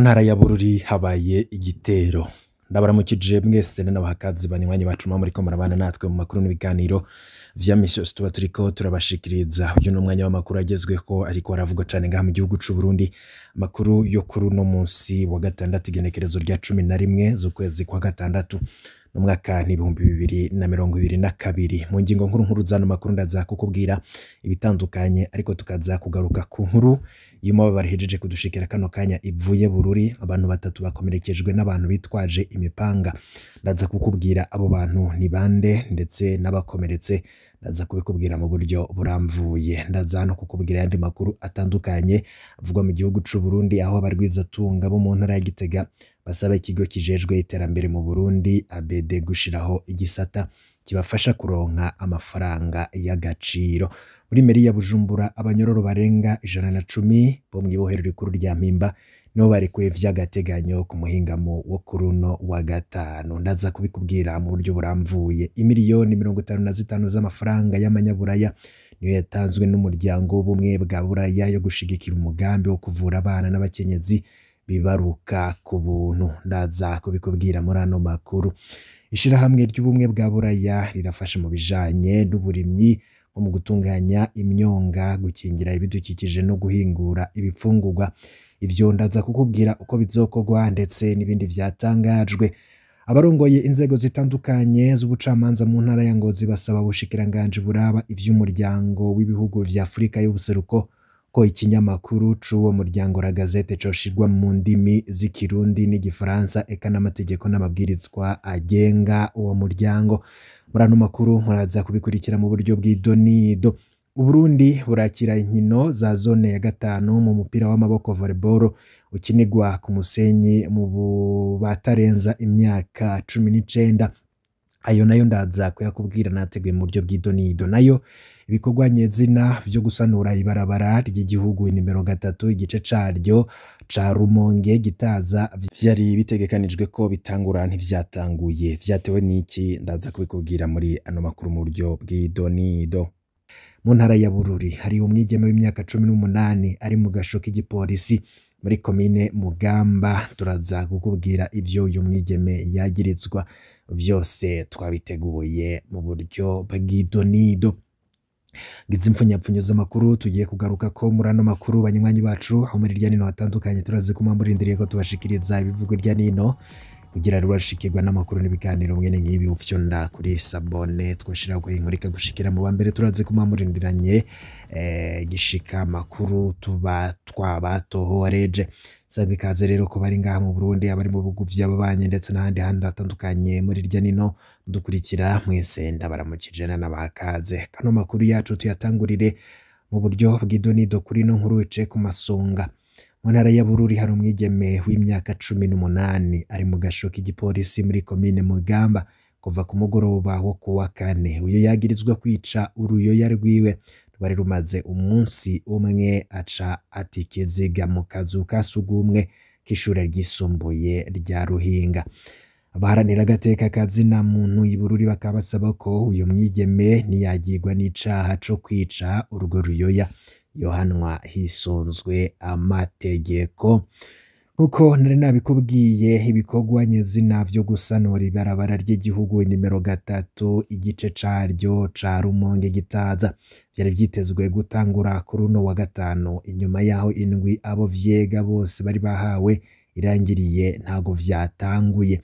Mu ntara ya Bururi habaye igitero. Ndabaramukije mwese n'abahakazi banywanyi bacu muba muriko murabana natwe mu makuru n'ibiganiro vya misi yose tuba turiko turabashikiriza. Uyu ni umwanya w'amakuru agezweho ariko aravugwa cane ngaha mu gihugu c'u Burundi. Amakuru yo kuri uno munsi wa gatandatu, igenekerezo rya 11 z'ukwezi kwa gatandatu n'umwaka 2022. Mu ngingo nkuru nkuru zano makuru ndaza kukubwira ibitandukanye, ariko tukaza kugaruka ku nkuru y'umubabaro ihejeje kudushikira kano kanya ivuye Bururi. Abantu batatu bakomerekejwe n'abantu bitwaje imipanga. Ndaza kukubwira abo bantu ni bande ndetse n'abakomeretse, ndaza kubikubwira mu buryo buramvuye. Ndaza no kukubwira ayandi makuru atandukanye avugwa mu gihugu c'u Burundi, aho abarwizatunga bo mu ntara ya Gitega basaba ikigo kijejwe iterambere mu Burundi ABD gushiraho igisata kibafasha kuronka amafaranga y'agaciro. Muri meri ya Bujumbura, abanyororo barenga 110 bo mw'ibohero rikuru rya Mpimba nibo barekuwe vy'agateganyo ku muhingamo wo kuri uno wa gatanu. Ndaza kubikubwira mu buryo buramvuye. Imiliyoni 55 z'amafaranga y'amanyaburaya niyo yatanzwe n'umuryango w'ubumwe bwa Buraya yo gushigikira umugambi wo kuvura abana n'abakenyezi bibaruka ku buntu. Ndaza kubikubwira muri ano makuru. Ishirahamwe ry'ubumwe bwa Buraya rirafasha mu bijanye n'uburimyi, nko mu gutunganya imyonga, gukingira ibidukikije no guhingura ibifungurwa. Ivyo ndaza kukubwira uko bizokorwa ndetse n'ibindi vyatangajwe. Abarongoye inzego zitandukanye z'ubucamanza mu ntara ya Ngozi basaba ubushikiranganji buraba ivy'umuryango w'ibihugu vya Afurika y'ubuseruko ko ikinyamakuru c'uwo muryango La Gazette coshirwa mu ndimi z'Ikirundi n'igifaransa, eka n'amategeko n'amabwirizwa agenga uwo muryango. Muri ano makuru muraza kubikurikira mu buryo bw'idonido. Uburundi burakira inkino za zone ya gatanu mu mupira w'amaboko volleyball ukinirwa ku musenyi mu batarenza imyaka 19. Ayo nayo ndaza kuyakubwira nateguye mu buryo bw'idonido. Nayo ibikorwa nyezina vyo gusanura ibarabara ry'igihugu nimero 3 igice caryo ca Rumonge Gitaza vyari bitegekanijwe ko bitangura ntivyatanguye. Vyatewe n'iki? Ndaza kubikubwira muri ano makuru mu buryo bw'idonido. Mu ntara ya Bururi hari umwigeme w'imyaka 18 ari mu gasho k'igipolisi muri komine Mugamba. Turaza kukubwira ivyo uyu mwigeme yagirizwa, vyose twabiteguye mu buryo bw'idonido. Ngizi impfunyapfunyo z'amakuru tugiye kugaruka ko muri ano makuru banywanyi bacu aho muri irya nino hatandukanye, turazi ko murindiriye ko tubashikiriza ibivugwa irya nino kugira rurashikirwa n'amakuru n'ibiganiro mwene nk'ibi. Ufyonda kuri sabone twashira ko inkuru ikagushikira mu bambere. Turazi ko murindiranye gishika amakuru tuba twabatohoreje. Sabwe ikaze rero ko bari ngaha mu Burundi, abari mu bihugu vy'ababanyi ndetse n'ahandi handi hatandukanye muri irya nino dukurikira mwese, ndabaramukije n'abakaze. Kano makuru yacu tuyatangurire mu buryo bw'idonido kuri no nkuru ice ku masonga. Mu ntara ya Bururi hari umwigeme w'imyaka 18 ari mu gasho k'igipolisi muri komine Mugamba kuva ku mugoroba wo kuwa kane. Uyo yagirizwa kwica uruyoya rwiwe rwari rumaze umunsi umwe, aca atikiziga mu kazu ka sugumwe k'ishure ryisumbuye rya Ruhinga. Abaharanira agateka kazina muntu i Bururi bakaba basaba ko uyu mwigeme ntiyagirwa n'icaha co kwica urwo ruyoya yohanwa hisunzwe amategeko. Nkuko nari nabikubwiye, ibikorwa nyezina vyo gusanura ibarabara ry'igihugu nimero 3 igice caryo ca Rumonge Gitaza vyari vyitezwe gutangura kuri uno wa gatanu. Inyuma yaho indwi abo vyega bose bari bahawe irangiriye, ntago vyatanguye.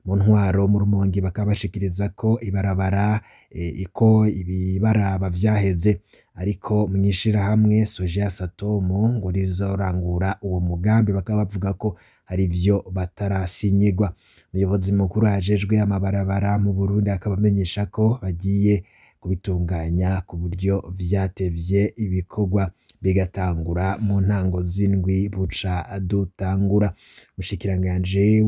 Mu ntwaro mu Rumonge bakaba bashikiriza ko ibarabara iko ibibaraba vyaheze, ariko mw'ishirahamwe Soja Satomu ngo rizorangura uwo mugambi bakaba bavuga ko hari ivyo batarasinyigwa. Umuyobozi mukuru ajejwe amabarabara mu Burundi akaba amenyesha ko bagiye kubitunganya ku buryo vyatevye ibikorwa bigatangura mu ntango z'indwi buca dutangura. Umushikiranganji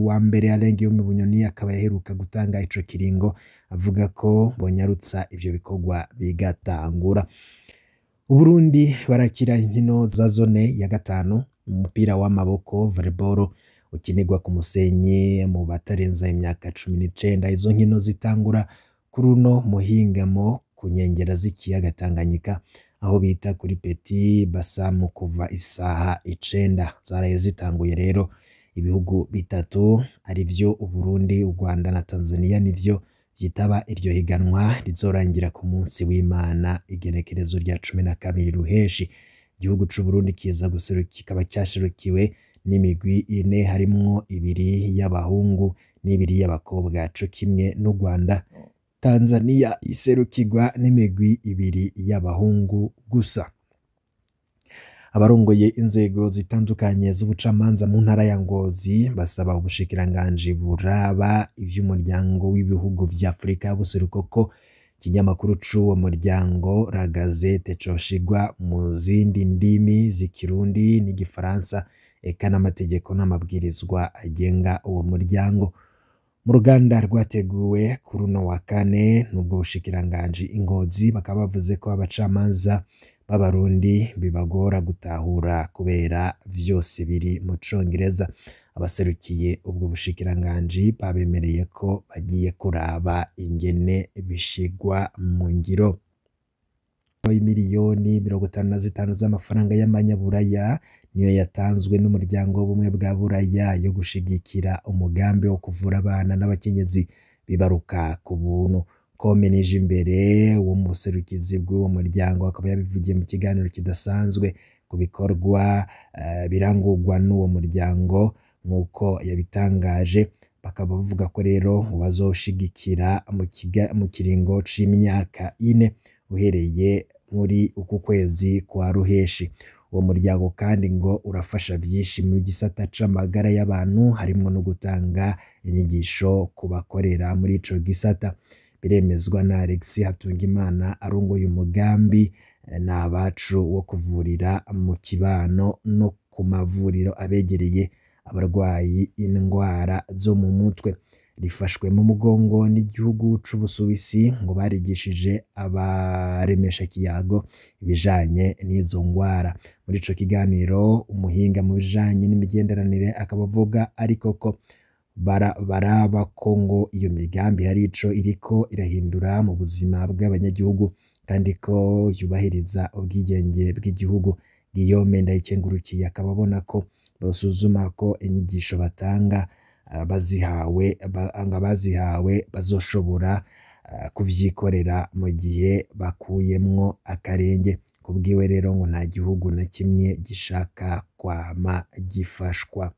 wa mbere Alain Guillaume Bunyoni akaba yaheruka gutanga ico kiringo avuga ko bonyarutsa ivyo bikorwa bigatangura. Uburundi barakira inkino za zone ya gatanu mu mupira w'amaboko volleyball ukinirwa ku musenyi mu batarenza imyaka 19. Izo nkino zitangura kuri uno muhingamo ku nkengera z'ikiyaga Tanganyika. aho bita kuri Petit Basamu kuva isaha 9 zaraye zitanguye. Rero ibihugu bitatu arivyo Uburundi, u Rwanda na Tanzania nivyo vyitaba iryo higanwa rizorangira ku munsi w'Imana igenekerezo rya 12 Ruheshi. Igihugu c'Uburundi kiza kikaba casherukiwe n'imigwi ine harimwo ibiri y'abahungu n'ibiri y'abakobwa, co kimwe n'u Rwanda. Tanzania iserukirwa n'imigwi ibiri y'abahungu gusa. Abarongoye inzego zitandukanye z'ubucamanza mu ntara ya Ngozi basaba ubushikiranganji buraba ivy'umuryango w'ibihugu vya Afurika buseruko ko ikinyamakuru c'uwo muryango La Gazette coshigwa mu zindi ndimi z'ikirundi n'igifaransa, eka n'amategeko n'amabwirizwa agenga uwo muryango. Mu ruganda rwateguwe kuri uno wa kane n'ubwo bushikiranganji i Ngozi, bakaba bavuze ko abacamanza b'Abarundi bibagora gutahura kubera vyose biri mu Congereza. Abaserukiye ubwo bushikiranganji babemereye ko bagiye kuraba ingene bishigwa mu ngiro. Miliyoni 55 z'amafaranga y'amanyaburaya niyo yatanzwe n'umuryango w'ubumwe bwa Buraya yo gushigikira umugambi wo kuvura abana n'abakenyezi bibaruka ku buntu. Kome Nijimbere wo mu buserukizi bw'uwo muryango akaba yabivugiye mu kiganiro kidasanzwe ku bikorwa birangurwa n'uwo muryango nk'uko yabitangaje. Bakaba bavuga ko rero bazoshigikira mu kiringo c'imyaka 4 uhereye muri uku kwezi kwa Ruheshi. Uwo muryango kandi ngo urafasha vyinshi mu gisata c'amagara y'abantu, harimwo no gutanga inyigisho ku bakorera muri ico gisata. Biremezwa na Alexis Hatungimana arongoye umugambi n'abacu wo kuvurira mu kibano no ku mavuriro abegereye abarwayi indwara zo mu mutwe. Rifashwe mu mugongo n'igihugu c'Ubusuwisi ngo barigishije abaremesha kiyago ibijanye n'izo ngwara. Muri ico kiganiro umuhinga mu bijanye n'imigenderanire akaba avuga ariko ko baraba ko ngo iyo migambi hari ico iriko irahindura mu buzima bw'abanyagihugu kandi ko yubahiriza ubwigenge bw'igihugu. Guillaume Ndayikengurukiye akaba abona ko basuzuma ko inyigisho batanga bazihawe bazoshobora kuvyikorera mu gihe bakuyemwo akarenge. Kubwiwe rero ngo nta gihugu na kimwe gishaka kwama gifashwa.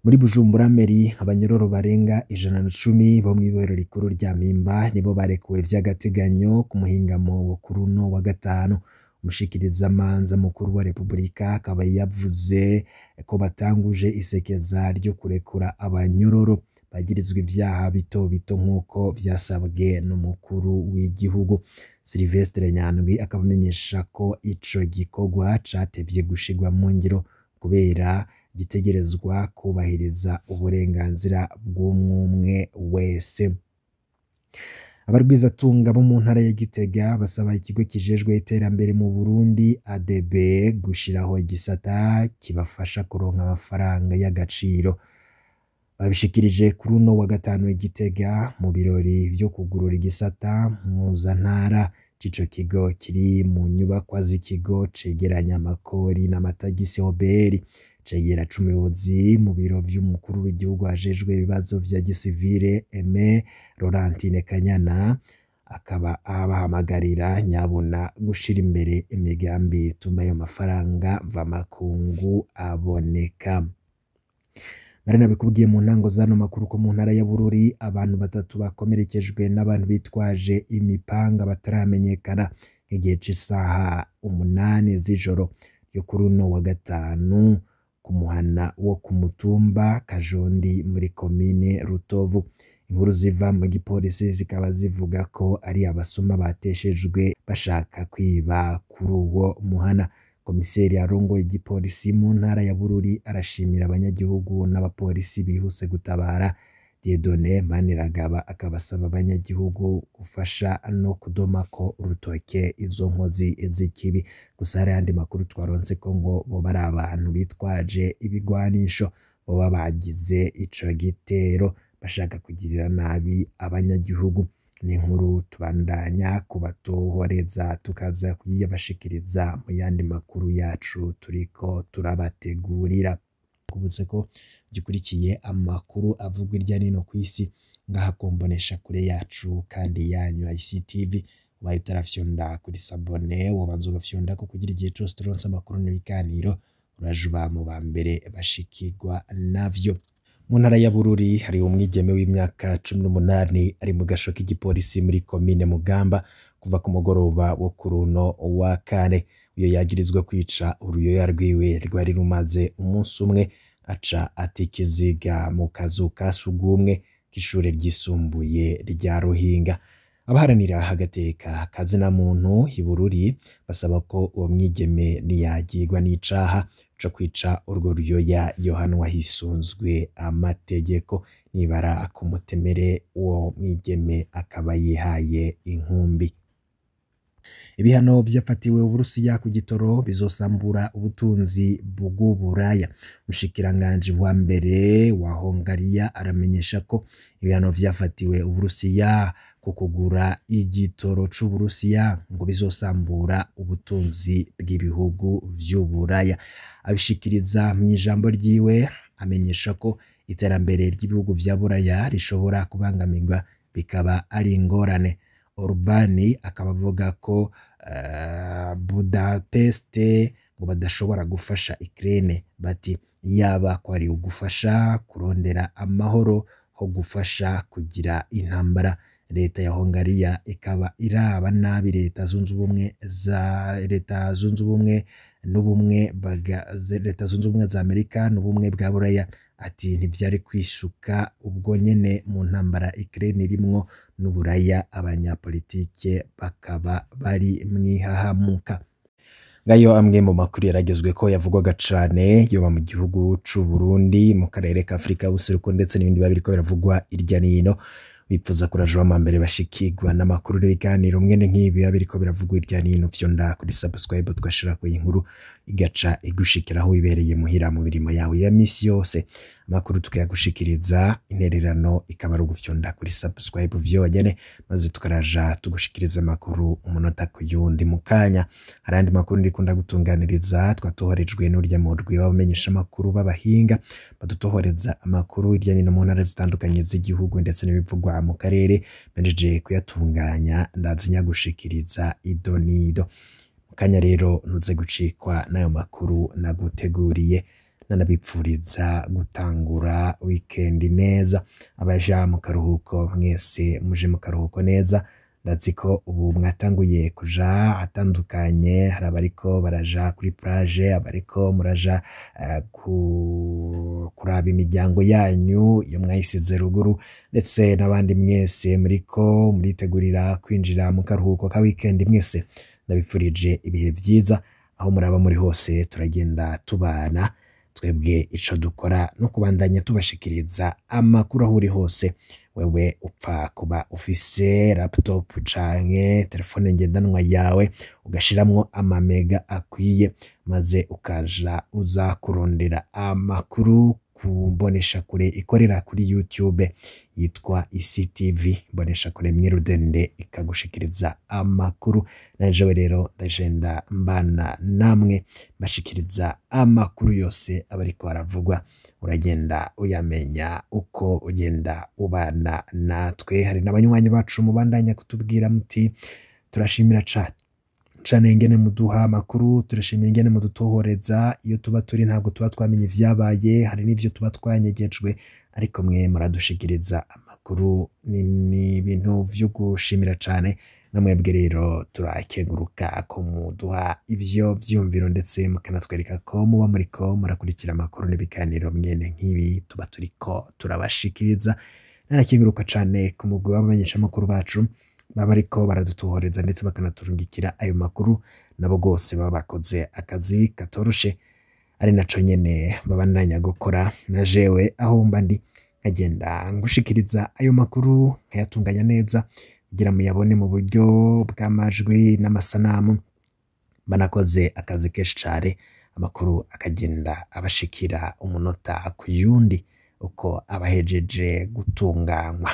Muri Bujumbura Meri abanyororo barenga 110 bo mw'ibohero rikuru rya Mpimba nibo barekuwe vy'agateganyo ku muhingamo wo kuri uno wa gatanu. Umushikirizamanza mukuru wa Repubulika akaba yavuze ko batanguje isekeza ryo kurekura abanyororo bagirizwa ivyaha bito bito nk'uko vyasabwe n'umukuru w'igihugu. Sylvestre Nyandwi akaba amenyesha ko ico gikorwa catevye gushigwa mu ngiro kubera gitegerezwa kubahiriza uburenganzira bw'umwumwe wese. Abarwizatunga bo mu ntara ya Gitega basaba ikigo kijejwe iterambere mu Burundi ADB gushiraho igisata kibafasha kuronka amafaranga y'agaciro. Babishikirije kuri uno wa gatanu i Gitega mu birori vyo kugurura igisata mpuzantara c'ico kigo kiri mu nyubakwa z'ikigo cegeranya amakori n'amatagisi OBR. Cegera c'umuyobozi mu biro vy'umukuru w'igihugu ajejwe ibibazo vya gisivile Aime Laurentine Kanyana akaba abahamagarira nyabuna gushira imbere imigambi ituma ayo mafaranga mvamakungu aboneka. Nari nabikubwiye mu ntango z'ano makuru ko mu ntara ya Bururi abantu batatu bakomerekejwe n'abantu bitwaje imipanga bataramenyekana nk'igihe c'isaha 8 z'ijoro ryo kuri uno wa gatanu ku muhana wo ku mutumba Kajondi muri komine Rutovu. Inkuru ziva mu gipolisi zikaba zivuga ko ari abasuma bateshejwe bashaka kwiba kuri uwo muhana. Komiseri arongoye igipolisi mu ntara ya Bururi arashimira abanyagihugu n'abapolisi bihuse gutabara. Dieudonné Maniragaba akaba asaba abanyagihugu gufasha no kudomako urutoke izo nkozi z'ikibi. Gusa hari ayandi makuru twaronse ko ngo boba ari abantu bitwaje ibigwanisho boba bagize ico gitero bashaka kugirira nabi abanyagihugu. Ni inkuru tubandanya kubatohoreza, tukaza kuyibashikiriza mu yandi makuru yacu turiko turabategurira. Kubutse ko gikurikiye amakuru avugwa irya nino kw'isi ngaha ku mboneshakure yacu kandi yanyu ICTV. Ubaye utarafyonda kuri sabone, wobanza ugafyondako kugira igihe cose turonse amakuru n'ibiganiro uraje uba mu ba mbere bashikirwa navyo. Mu ntara ya Bururi hari umwigeme w'imyaka 18 ari mu gasho k'igipolisi muri komine Mugamba kuva ku mugoroba wo kuri uno wa kane. Uyo yagirizwa kwica uruyoya rwiwe rwari rumaze umunsi umwe, aca ata ikiziga mu kazu ka sugumwe k'ishure ryisumbuye rya Ruhinga. Abaharanira agateka kazina muntu i Bururi basaba ko uwo mwigeme niyagirwa n'icaha co kwica urwo ruyoya yohanwa hisunzwe amategeko, nibara kumutemere uwo mwigeme akaba yihaye inkumbi. Ibihano vyafatiwe Uburusiya ku gitoro bizosambura ubutunzi bw'Uburaya. Umushikiranganji wa mbere wa Hongariya aramenyesha ko ibihano vyafatiwe Uburusiya ku kugura igitoro c'Uburusiya ngo bizosambura ubutunzi bw'ibihugu vy'Uburaya. Abishikiriza mw'ijambo ryiwe amenyesha ko iterambere ry'ibihugu vya Buraya rishobora kubangamirwa bikaba ari ingorane. Orban akaba avuga ko Budapest ngo badashobora gufasha Ukraine, bati yaba ko ari ugufasha kurondera amahoro ho gufasha kugira intambara. Leta ya Hongariya ikaba iraba nabi leta zunze ubumwe za leta zunze ubumwe n'ubumwe leta zunze ubumwe za Amerika n'ubumwe bwa Buraya, ati ntivyari kwisuka ubwo nyene mu ntambara Ukraine irimwo n'Uburaya, abanyapolitike bakaba bari mwihahamuka. Ngayo amwe mu makuru yaragezwe ko yavugwaga cane yoba mu gihugu c'u Burundi, mu karere ka Afrika y'ubuseruko ndetse n'ibindi biba biriko biravugwa irya nino. Wipfuza kuraje wa mbere bashikirwa n'amakuru n'ibiganiro mwene nk'ibi biba biriko biravugwa irya nino, fyonda kuri subscribe tugashirako inkuru igaca igushikiraho wibereye muhira mu mirimo yawe ya misi yose. Amakuru tukayagushikiriza, intererano ikaba ari ugufyonda kuri subscribe vyonyene, maze tukaraja tugushikiriza amakuru umunota ku yundi. Mu kanya hari andi makuru ndikunda gutunganiriza twatohorejwe n'urya murwi w'abamenyesha amakuru b'abahinga badutohoreza amakuru irya nino mu ntara zitandukanye z'igihugu ndetse n'ibivugwa mu karere. Mpejeje kuyatunganya ndaza nyagushikiriza idonido. Mu kanya rero ntuze gucikwa n'ayo makuru naguteguriye. Nanabipfuriza gutangura weekend neza. Abaja mu karuhuko mwese muje mu karuhuko neza. Ndazi ko ubu mwatanguye kuja ahatandukanye, hari abariko baraja kuri plage, abariko muraja kuraba imiryango yanyu iyo mwayisize ruguru, ndetse n'abandi mwese muriko muritegurira kwinjira mu karuhuko ka weekend. Mwese ndabipfurije ibihe vyiza aho muraba muri hose, turagenda tubana. Twebwe ico dukora no kubandanya tubashikiriza amakuru aho uri hose. Wewe upfa kuba ufise laptop canke telefone ngendanwa yawe, ugashiramwo amamega akwiye, maze ukaja uza kurondera amakuru ku mboneshakure ikorera kuri YouTube yitwa ICTV, mboneshakure mwirudende ikagushikiriza amakuru. Najewe rero ndagenda mbana namwe mbashikiriza amakuru yose aba ariko aravugwa, uragenda uyamenya uko ugenda ubana natwe. Hari n'abanywanyi bacu mubandanya kutubwira muti turashimira cane ingene muduha amakuru, turashimira ingene mudutohoreza. Iyo tuba turi ntabwo tuba twamenye ivyabaye, hari n'ivyo tuba twanyegejwe, ariko mwe muradushikiriza amakuru. Ni ibintu vyo gushimira cane. Namwebwe rero turakenguruka ko muduha ivyo vyiyumviro ndetse mukanatwereka ko muba muriko murakurikira amakuru n'ibiganiro mwene nk'ibi tuba turiko turabashikiriza. Narakenguruka cane ku mugwi w'abamenyeshamakuru bacu baba ariko baradutohoreza ndetse bakanaturungikira ayo makuru, nabo rwose baba bakoze akazi katoroshe, ari naco nyene babandanya gukora. Na jewe aho mba ndi nkagenda ngushikiriza ayo makuru nkayatunganya neza kugira muyabone mu buryo bw'amajwi n'amasanamu. Banakoze akazi kenshi cane, amakuru akagenda abashikira umunota ku yundi uko abahejeje gutunganywa.